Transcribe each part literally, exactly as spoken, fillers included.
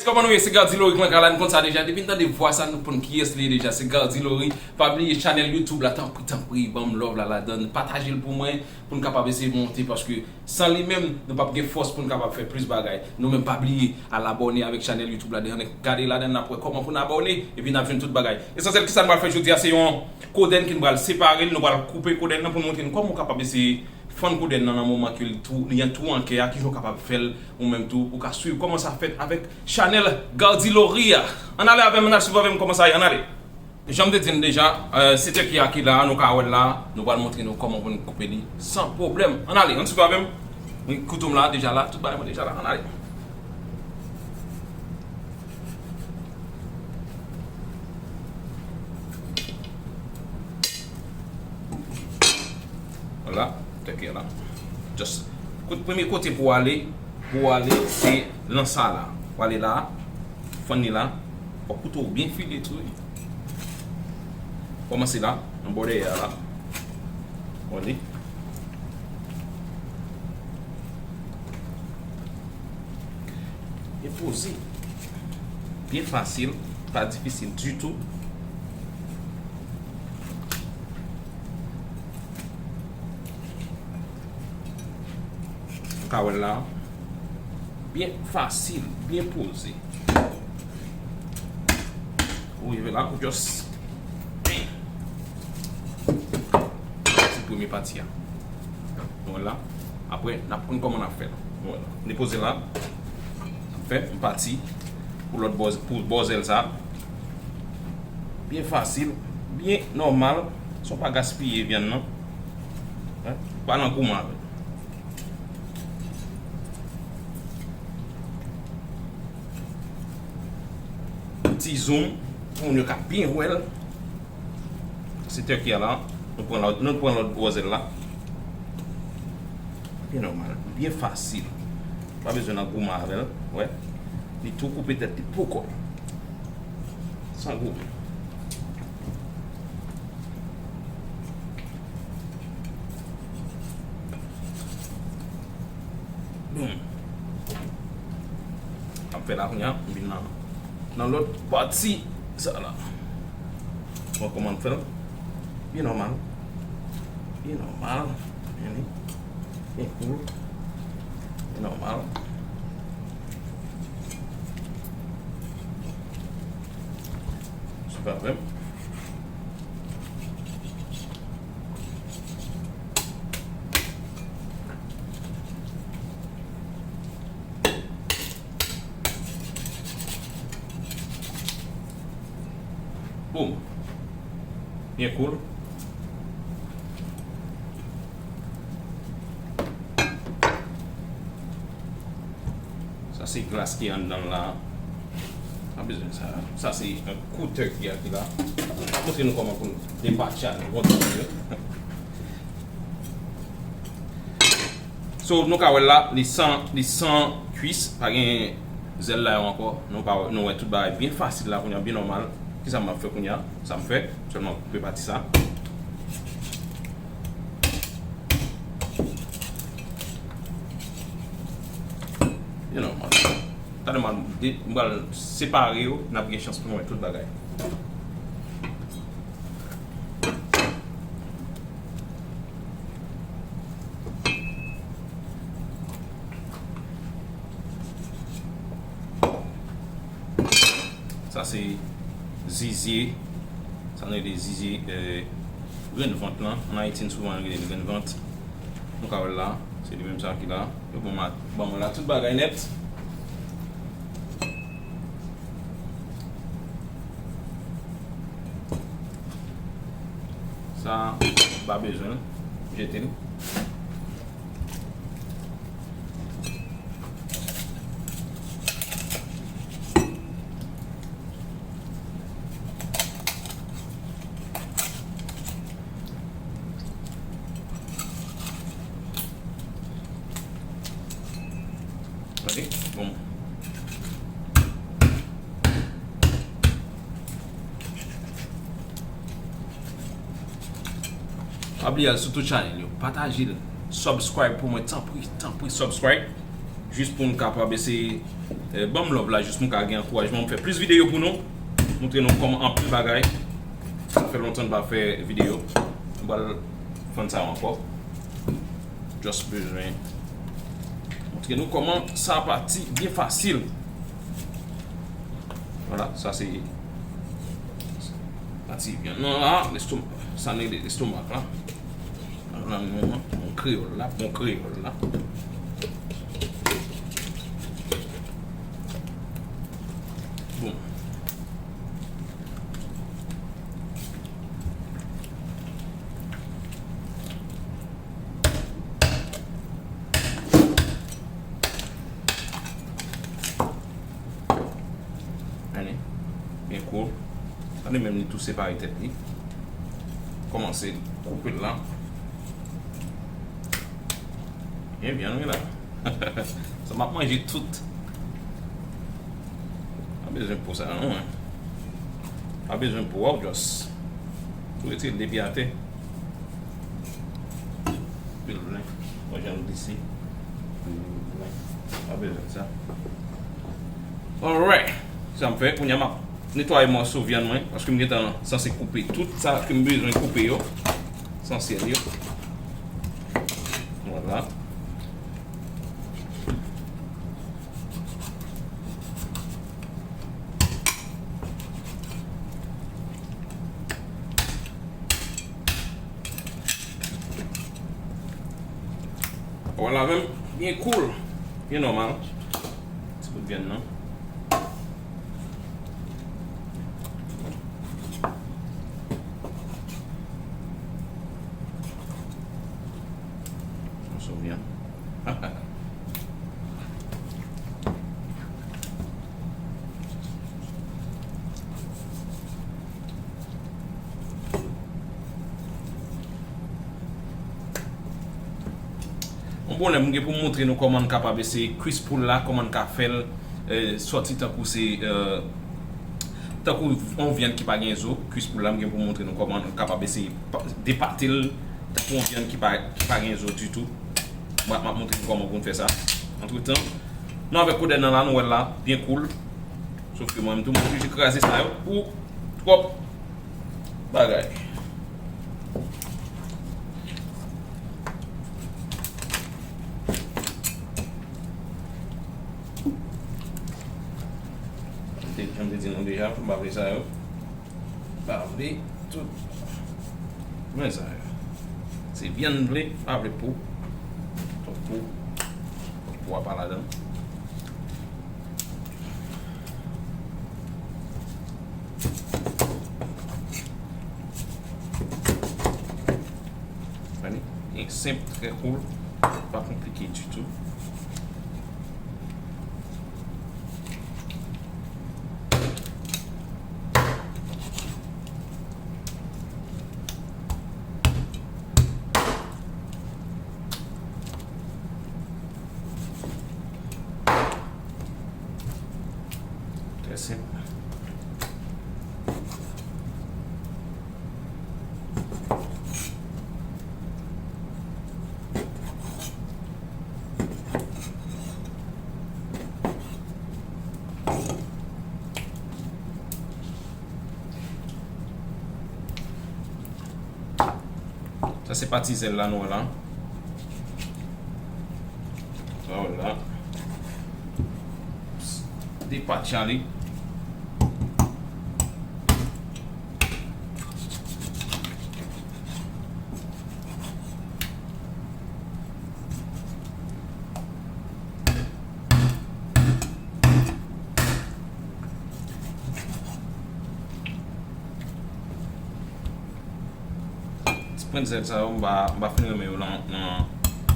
Kòman nou ye? Se Gardy Laurie k nan kay la, n konn sa deja. Depi n tande vwa sa, nou konn kiyès li ye deja. Se Gardy Laurie. Pa bliye chanèl YouTube la, tanpri, tanpri, ban m love la ladan. Pataje l pou mwen, pou n kapab eseye monte, paske san li menm, nou p ap gen fòs pou n kapab fè plis bagay. Nou menm, pa bliye al abòne avèk chanèl YouTube la, deja n gade ladan, n ap wè kòman pou n abòne, epi n ap jwenn tout bagay. Esansyèl, kisa n pral fè jodi a, se yon kodenn ki n pral separe l, nou pral koupe kodenn nan pou n montre nou kòman w kapab eseye fann kodenn nan, nan moman ke li tou, li gen twou an kè a, kijan w kapab fè l, ou menm tou, ou ka swiv kòman sa fèt avèk chanèl Gardy Laurie a. Ann ale avè m, ann al swiv avè m kòman sa ye, ann ale. Jan m te di n deja, eh, se tèk a ki la, nou ka wè l la, nou pral montre nou kòman pou n koupe li san pwoblèm. Ann ale, ann swiv avè m. Wi, kouto m la, deja la, tout bagay mwen deja la, ann ale. Vwala, tèk a la. Just, kote, premye kote pou w ale, pou w ale, se nan sa la. W ale la, fann li la, fòk kouto w byen file tou, wi. Kòmanse la, nan bò dèyè a la. W ale. Byen poze. Byen fasil, pa difisil ditou. Ou ka wè l la, byen fasil, byen poze. Ou rive la, ou just, se premye pati a. Nou wè l la. Apre, n ap konn kòman n ap fè l. Nou wè l la. M depoze l la. Fè, m pati pou lòt bò, pou bò zèl sa. Byen fasil, byen nòmal, san w pa gaspiye vyann nan. Hein? Pa nan goumen avè l. Ti zoom, pou moun yo ka byen wè l. Se tèk a la, nou pran lòt, nou pran lòt bò zèl la. Byen nòmal, byen fasil. Pa bezwen nan goumen avè l, wè. Li tou koupe tèt li pou kò l. San goumen. Boum. Ap fè la kounye a, m vin nan, nan lòt pati sa la. Mwen kòman fè l. Byen nòmal. Byen nòmal. Men li byen cool. Byen nòmal. Se pa vrè. Boum. Byen cool. Sa se glas ki anndan l la. Pa bezwen sa. Sa se, euh, kouto ki a ki la. M ap montre nou kòman pou nou depatcha nou kontwole yo. So, nou ka wè l la, li san, li san kwis, pa gen zèl la yo ankò. Nou ka wè, nou wè tout bagay byen fasil la kounye a, byen nòmal. Kisa m ap fè kounye a? Sa m fè, sèlman koupe pati sa. Byen nòmal. Talè m al de-, m pral separe yo, n ap gen chans pou nou wè tout bagay. Sa se zizye. Sa nou rele zizye, eh, grenn vant lan. Ann Ayiti, n souvan rele l grenn vant. Nou ka wè l la. Se li menm sa ki la. Yo ban mwen, ban mwen la tout bagay nèt. Sa, pa bezwen l. Jete l. Ok, bon. Pa bliye al sou tout chanèl yo. Pataje l. Subscribe pou mwen. Tanpri, tanpri, subscribe. Jis pou n kapab eseye, eh, ban m love la, jis pou n ka gen ankourajman pou m fè plis videyo pou nou. Montre nou kòman anpil bagay. Sa fè lontan n pa fè videyo. Nou pral fann sa yo ankò. Just bezwen montre nou kòman sa pati byen fasil. Vwala, sa se pati vyann nan la, lestomak. Sa n rele lestomak la. Nan lang nou an, bon kreyòl la, bon kreyòl la. Bon. Gade, byen kou. Gade menm li tou separe tèt li. Kòmanse koupe l la. Byen, byen, wi la. Sa m ap manje tout. Pa bezwen po sa non, hein. Pa bezwen po a, w just. Ou retire l depi atè. Pil blen. Mwen jan m di si. Pa bezwen sa. Alright. Sa m fè, kounye a m ap netwaye mòso vyann mwen, paske m gentan sanse koupe tout sa ke m bezwen koupe yo. Esansyèl yo. Vwala. Vwala menm, byen cool, byen nòmal. Ti bout vyann nan. Mòso vyann. Yon bon lè m gen pou m montre nou kòman n kapab eseye kwis poul la, kòman n ka fè l, eh, sòti tankou se, eh, tankou yon vyann ki pa gen zo. Kwis poul la, m gen pou m montre nou kòman n kapab eseye pa, depate l tankou yon vyann ki pa, ki pa gen zo ditou. Mwen, m ap montre nou kòman pou n fè sa. Antretan, nou avèk kodèn nan la, nou wè l la, byen cool. Sof ke mwen menm tou, m oblije kraze sa yo pou twòp bagay. M te, jan m te di nou deja, m pa vle sa yo. M pa vle tout. Men sa yo. Se vyann m vle, m pa vle po. Twòp po. Twòp po a pa ladan. Gade, byen senp, trè cool, pa konplike ditou. Trè senp. Sa se pati zèl la nou wè la. Sa w wè la. Depatcha li. Ti pwent zèl sa yo, m pa, m pa fin renmen yo nan, nan,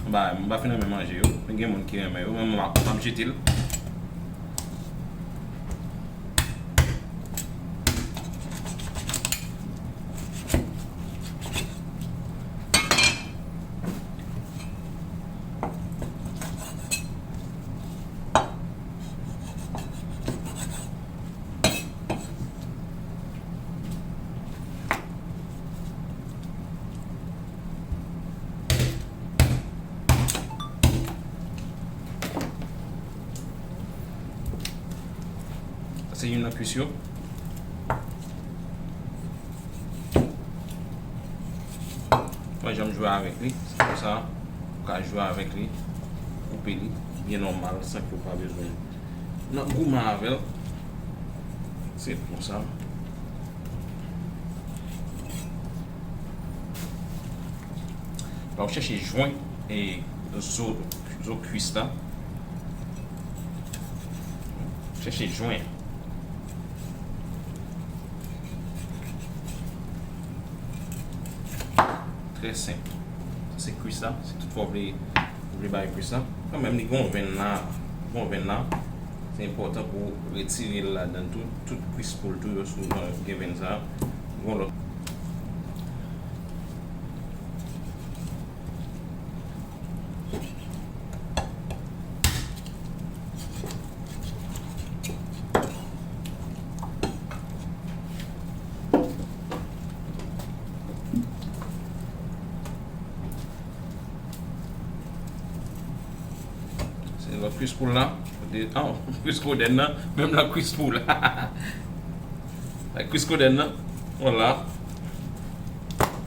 m pa, m pa fin renmen manje yo. Men gen moun ki renmen yo, men mwen, m ap, m ap jete l. Se youn nan kwis yo. Mwen janm jwe avèk li. Se konsa, ou ka jwe avèk li, koupe li byen nòmal, san ke w pa bezwen nan goumen avè l. Se konsa. La, w chèche jwen e zo, zo kwis la. Chèche jwen. Trè senp. Sa se kwis la. Si toutfwa w vle, w vle bay kwis la. Kanmenm, li gen yon venn la. Gen yon venn la. Se enpòtan pou w retire l ladan l tou. Tout kwis poul tou yo souvan gen venn sa. Gen yon lòt. Se lòt kwis poul la. Kote, ah, kwis kodenn nan, menm nan kwis poul la. Kwis kodenn nan, vwala.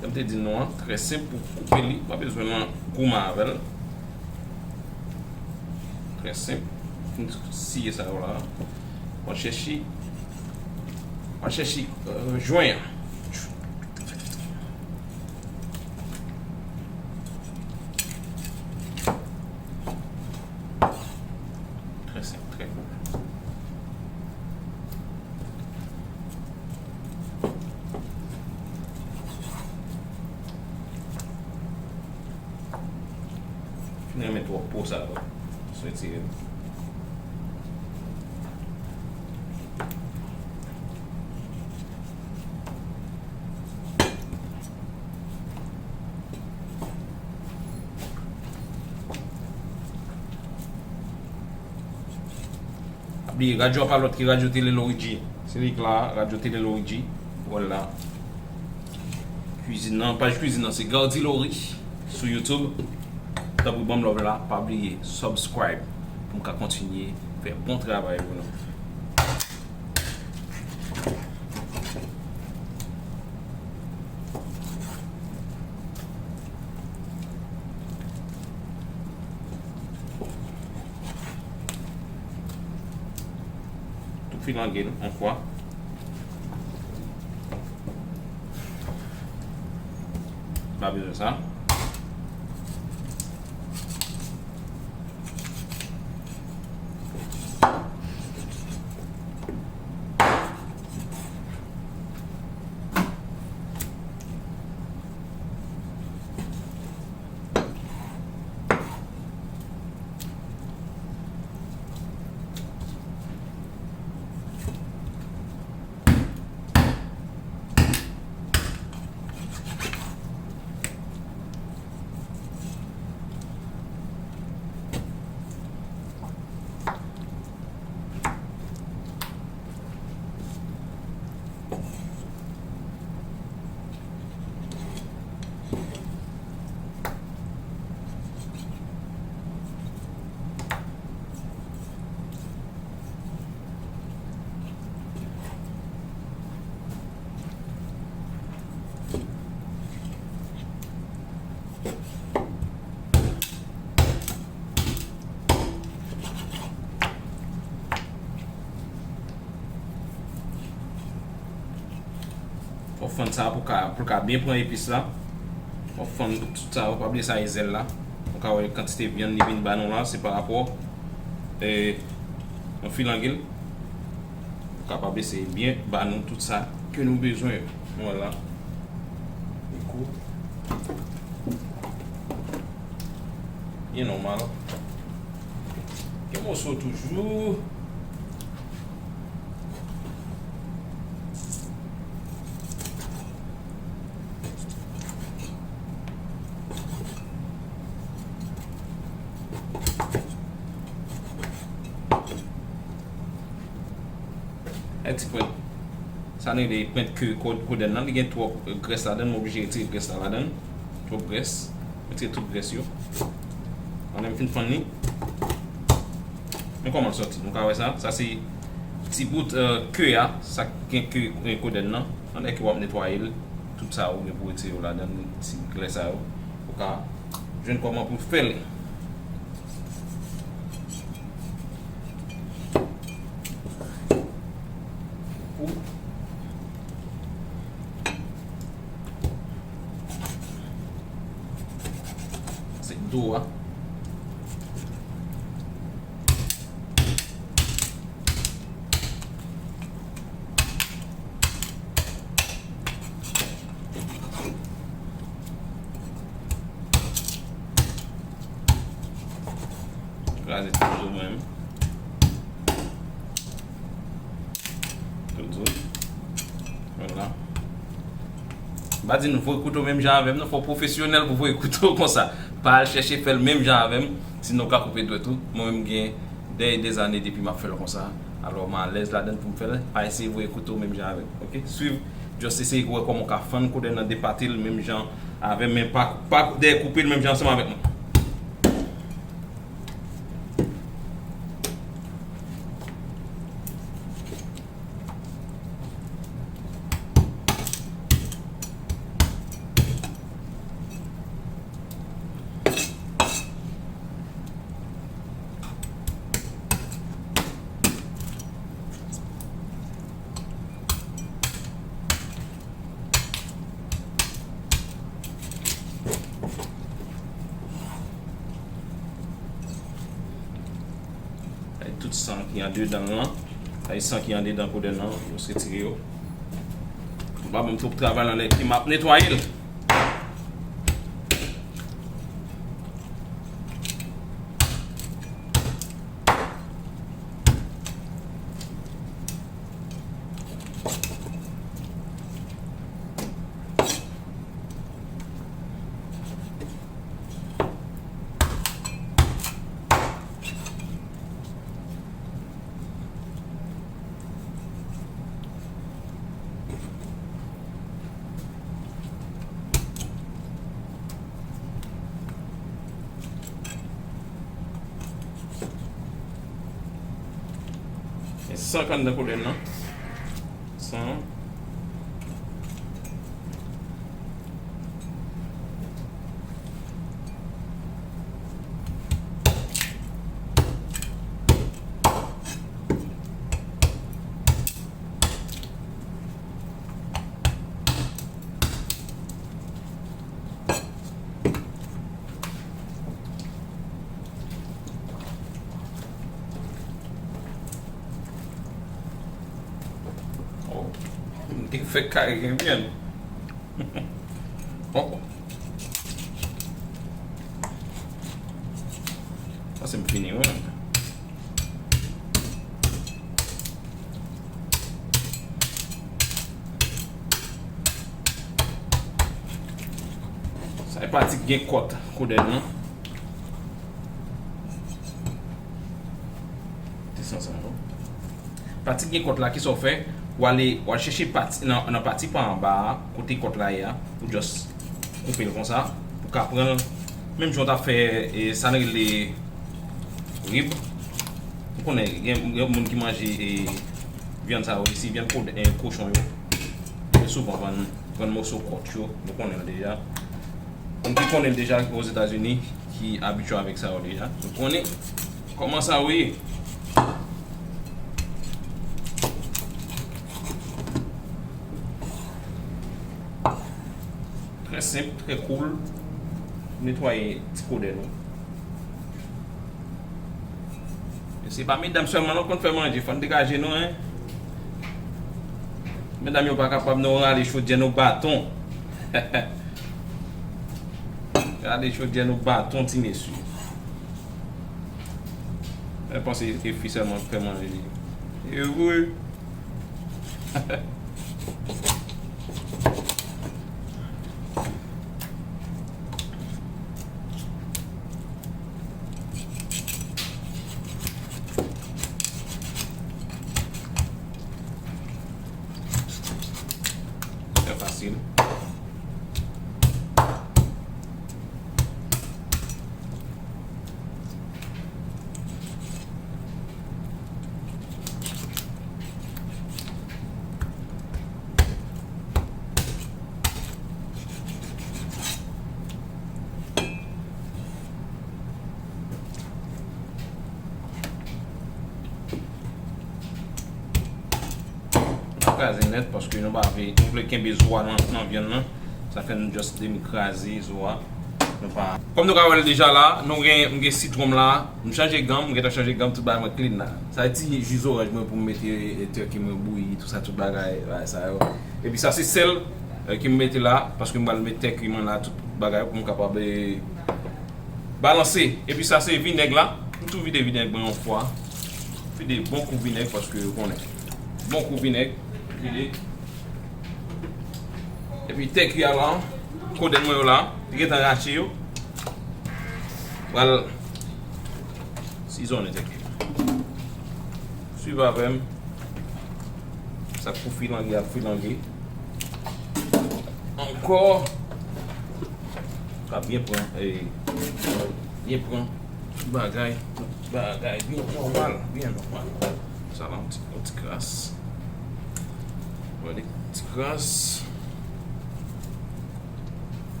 Jan m te di nou an, trè senp pou koupe li, pa bezwen nan goumen avè l. Trè senp. Fin siye sa yo la. W al chèche, w al chèche, euh, jwen an. Trè senp, trè kout. Fin renmen twòp po sa yo. Soti. Pa bliye, radyo a pa lòt ke Radyo Tele Loridji. Se li k la, Radyo Tele Loridji. Vwala. Kwizin nan, paj kwizin nan, se Gardy Laurie sou YouTube. Tanpri ban m love la, pa bliye subscribe pou m ka kontinye fè bon travay pou nou. Tou filange l yon fwa. Pa bezwen sa. Fò w fann sa pou ka, pou l ka byen pran epis la. Fò w fann tout sa, ou pa bliye sa e zèl la. Ou ka wè kantite vyann li vin ba nou la, se pa rapò, e, yon filange l. Ou kapab eseye byen ba nou tout sa ke nou bezwen yo. Vwala. Li kou. Byen nòmal. Gen moso toujou. Ti pwent. Sa nou rele pwent ke ko-, kodenn nan, li gen twòp, eh, grès ladan l, mwen oblije retire grès la ladan l. Twòp grès. Mwen retire tout grès yo. Ann, lè m fin fann li. Men kòman l sòti. Nou ka wè sa. Sa se Ti bout, eh, ke a, sa k gen ke, eh, kodenn nan, pandan ke w ap netwaye l, tout sa ou gen pou retire yo ladan l, ti glè sa yo, ou ka jwenn kòman pou fè l. Se do a. Kraze tout zo mwen menm. Tout zo. Vwala. M pa di nou voye kouto menm jan avè m, non, fò w pwofesyonèl pou voye kouto konsa. Pa al chèche fè l menm jan avè m, sinon w ka koupe dwèt ou. Mwen menm gen dè e dè zane depi m ap fè l konsa. Alò, m alèz ladan l pou m fè l. Pa eseye voye kouto menm jan avè m, oke? Swiv, just eseye wè kòman w ka fann kodenn nan, depate l menm jan avè m, men pa, pa dèyè koupe l menm jan ansanm avèk mwen. Ay, tout san ki andedan l lan. Ay, san ki andedan kodenn nan, yo retire yo. Ou pa ban m twòp travay nan lè ke m ap netwaye l. E san k anndan kodenn nan. San. Oh, m te fèk kare gen vyann. Oh. Sa se m fini, wi. Sa e pati k gen kòt kodenn nan. Ti san sa yo. Pati k gen kòt la, kisa w fè? W ale, w al chèche pati, nan, nan pati pa anba a, kote kòt la ye a, ou just koupe l konsa, ou ka pran l, menm jan w ta fè, e, sa n rele rib. Ou konnen, gen, gen moun ki manje, e, vyann sa yo isi, vyann ko-, e, kochon yo. Yo souvan vann, vann moso kòt yo, nou konnen l deja. Moun ki konnen l deja, ki Ozetazini, ki abitye avèk sa yo deja, nou konnen kòman sa yo ye. Trè senp, trè cool. Netwaye ti kodenn nou. E se pa medam sèlman nou konn fè manje, fò n degaje nou, en. Medam yo pa kapab non rale chodyè nou baton. Rale chodyè nou baton, ti mesye. Mwen panse e fi sèlman k fè manje. E vre. Trè fasil. Kraze nèt paske nou pa vle, nou vle kenbe zo a nan, nan vyann nan. Sa fè nou just demi kraze zo a. Nou pa. Kòm nou ka wè l deja la, nou gen, m gen sitwon m la. M chanje ganm, m gentan chanje ganm, tout bagay mwen clean la. Sa e ti ji zoranj mwen pou m mete, e, turkey mwen bouyi, tout sa, tout bagay, bagay sa yo. Epi sa se sèl, e, ke m mete la, paske m pral met turkey mwen la, tout bagay pou m kapab, e, balanse. Epi sa se vinèg la. M tou vide vinèg mwen yon fwa. Vide bon kou vinèg paske ou konnen. Bon kou vinèg. Vide. Epi turkey a la, kodenn mwen yo la, li gentan rache yo. Pral sizonnen turkey. Swiv avè m. Sa k pou filange ap filange. Ankò. Ka byen pran, e, byen pran. Tout bagay, tout bagay byen nòmal, byen nòmal. Sa la, yon ti, yon ti kras. Gade, yon ti kras.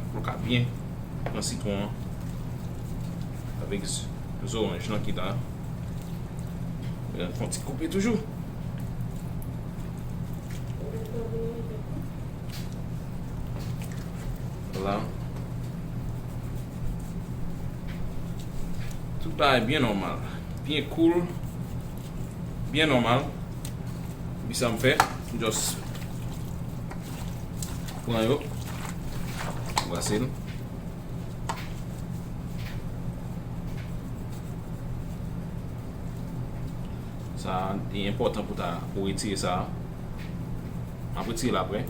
Pou l ka byen pran sitwon an. Avèk z-, zoranj lan ki la. Fè yon ti koupe toujou. La. Tout bagay byen nòmal. Byen cool. Byen nòmal. Epi sa m fè, m just pran yo. Brase l. Sa, li enpòtan pou ta, pou retire sa. M ap retire l aprè.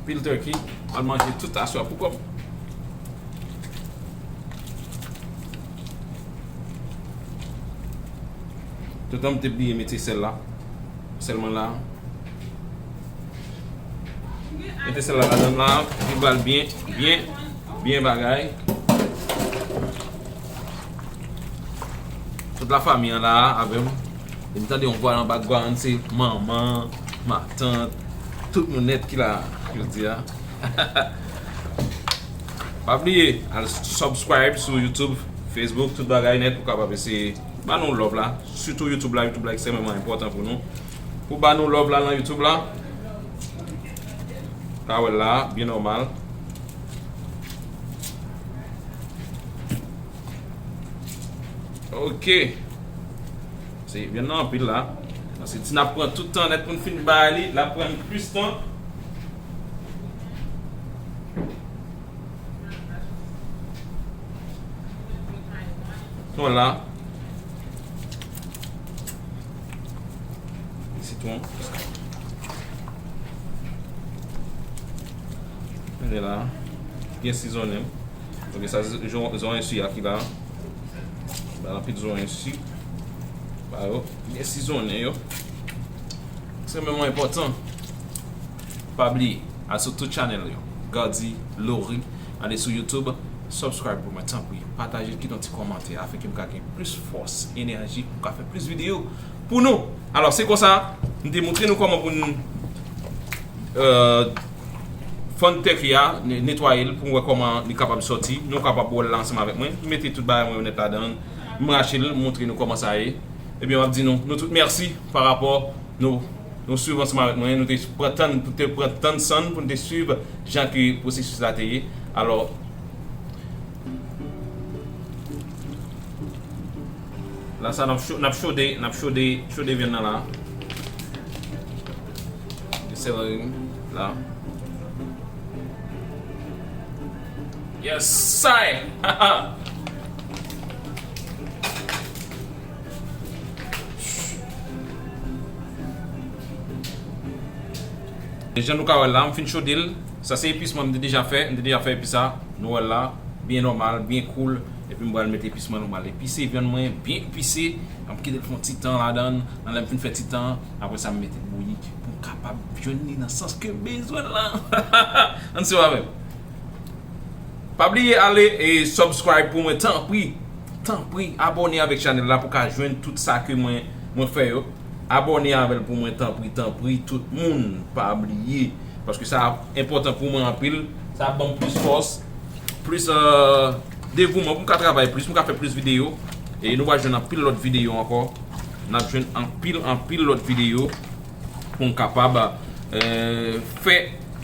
Pil turkey, m al manje tout aswè pou kòb. Toutan m te bliye mete sèl la. Sèl mwen la. Mete sèl la ladan la, li pral byen, byen, byen bagay. Tout lafanmi an la avè m. E m tande yon vwa nan background, se manman, matant, tout moun nèt ki la jodi a. Pa bliye, al subscribe sou YouTube, Facebook, tout bagay nèt pou kapab eseye ba nou love la. Sitou YouTube la, YouTube la ekstrèmeman enpòtan pou nou. Pou ba nou love la nan YouTube la. Ka wè l la, byen nòmal. Ok. Se vyann nan anpil la. Paske si n ap pran tout tan nèt pou n fin bay li, l ap pran n plis tan. Vwala. Sitwon. Gade la. Byen sizonnen. Ok, sa se zo-, zoranj si a ki la. Ba l anpil zoranj si. Ba yo byen sizonnen yo. Ekstrèmeman enpòtan. Pa bliye, al sou tout channel yo. Gardy Laurie, ale sou YouTube, subscribe pou mwen, tanpri. Pataje, kite yon ti kòmantè, afin ke m ka gen plis fòs, enèji, pou m ka fè plis videyo pou nou. Alò, se konsa, m te montre nou kòman pou n, euh, fann turkey a, ne-, netwaye l pou n wè kòman li kapab sòti. Nou kapab wè l la ansanm avèk mwen. M mete tout bagay mwen yo nèt ladan l. M rache l, m montre nou kòman sa ye. Ebyen, m ap di nou, nou tout mèsi pa rapò nou, nou swiv ansanm avèk mwen. Nou te pran tan, nou te pran tan san n pou n te swiv jan ke pwosesis la te ye. Alò, la sa n ap cho-, n ap chode, n ap chode, chode vyann nan la. Sèl la. Yes, I. Jan nou ka wè l la, m fin chode l. Sa se epis mwen, m te deja fè, m te deja fè epis sa. Nou wè l la, byen nòmal, byen cool. Epi m pral met epis mwen, nou pral epise vyann mwen, byen epise. M ap kite l fè yon ti tan ladan l. Nan lè m fin fè ti tan an, apre sa m mete l bouyi pou m kapab jwenn li nan sans ke m bezwen l la. Ann swiv avè m. Pa bliye ale e subscribe pou mwen, tanpri. Tanpri, abòne avèk chanèl la pou ka jwenn tout sa ke mwen, mwen fè yo. Abòne avè l pou mwen, tanpri, tanpri, tout moun. Pa bliye. Paske sa enpòtan pou mwen anpil. Sa ap ban m plis fòs, plis, euh, devouman pou m ka travay plis, pou m ka fè plis videyo. E nou va jwenn anpil lòt videyo ankò. N ap jwenn anpil, anpil lòt videyo pou m kapab eh, fè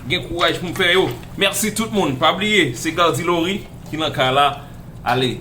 gen kouraj pou m fè yo. Mèsi tout moun. Pa bliye, se Gardy Laurie ki nan kay la. Ale,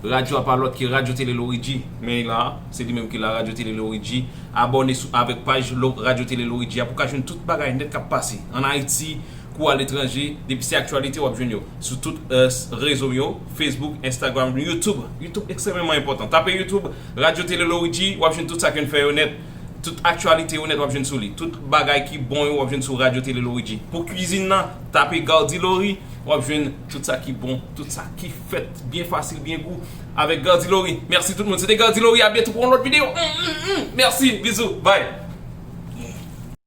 radyo a pa lòt ke Radyo Tele Lorigi. Men la, se li menm ki la, Radyo Tele Lorigi. Abòne sou, avèk paj Lo- Radyo Tele Lorigi a pou ka jwenn tout bagay nèt k ap pase ann Ayiti, kou aletranje. Depi se aktyalite, w ap jwenn yo sou tout eh, rezo yo, Facebook, Instagram, YouTube. YouTube ekstrèmeman enpòtan. Tape YouTube, Radyo Tele Lorigi, w ap jwenn tout sa ke n fè yo nèt. Tout aktyalite yo nèt w ap jwenn sou li. Tout bagay ki bon yo w ap jwenn sou Radyo Tele Lorigi. Pou kwizin nan, tape Gardy Laurie, w ap jwenn tout sa ki bon, tout sa ki fèt byen fasil, byen gou avèk Gardy Laurie. Mèsi tout moun. Se te Gardy Laurie, a byento pou yon lòt videyo. Mm, mm, mm. Mèsi, bizou, bye.